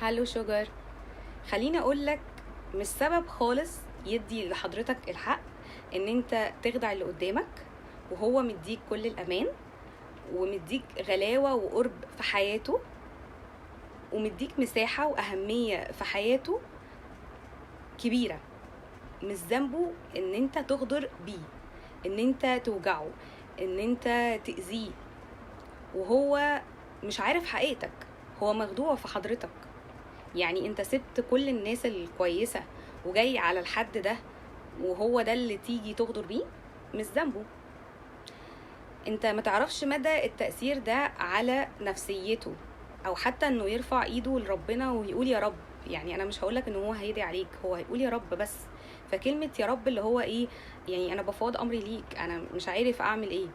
hello sugar. خليني اقولك مش سبب خالص يدي لحضرتك الحق ان انت تخدع اللي قدامك وهو مديك كل الامان ومديك غلاوة وقرب في حياته ومديك مساحة وأهمية في حياته كبيرة. مش ذنبه ان انت تغدر بيه، ان انت توجعه، ان انت تأذيه، وهو مش عارف حقيقتك، هو مخدوع في حضرتك. يعني انت سبت كل الناس الكويسة وجاي على الحد ده وهو ده اللي تيجي تغدر بيه؟ مش ذنبه. انت ما تعرفش مدى التأثير ده على نفسيته، او حتى انه يرفع ايده لربنا ويقول يا رب. يعني انا مش هقولك ان هو هيدعي عليك، هو هيقول يا رب بس. فكلمة يا رب اللي هو ايه، يعني انا بفوض امري ليك، انا مش عارف اعمل ايه.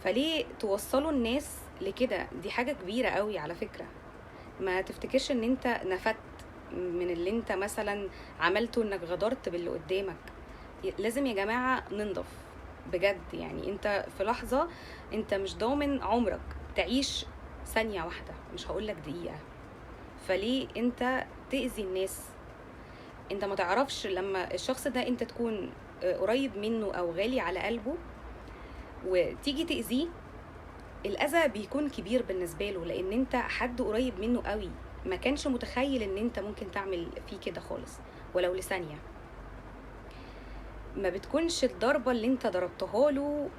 فليه توصلوا الناس لكده؟ دي حاجة كبيرة قوي على فكرة. ما تفتكرش ان انت نفدت من اللي انت مثلا عملته، انك غدرت باللي قدامك. لازم يا جماعة ننضف بجد. يعني انت في لحظة انت مش ضامن عمرك تعيش ثانية واحدة، مش هقولك دقيقة. فليه انت تأذي الناس؟ انت ما تعرفش لما الشخص ده انت تكون قريب منه او غالي على قلبه وتيجي تأذيه، الأذى بيكون كبير بالنسبة له، لأن انت حد قريب منه قوي، ما كانش متخيل ان انت ممكن تعمل فيه كده خالص ولو لثانية. ما بتكونش الضربة اللي انت ضربتها له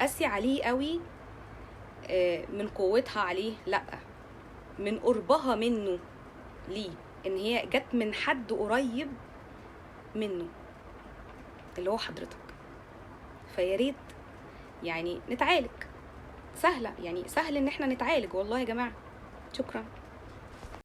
قاسية عليه قوي من قوتها عليه، لأ، من قربها منه ليه، ان هي جت من حد قريب منه اللي هو حضرتك. فياريت يعني نتعالج، سهلة، يعني سهل ان احنا نتعالج والله يا جماعة. شكرا.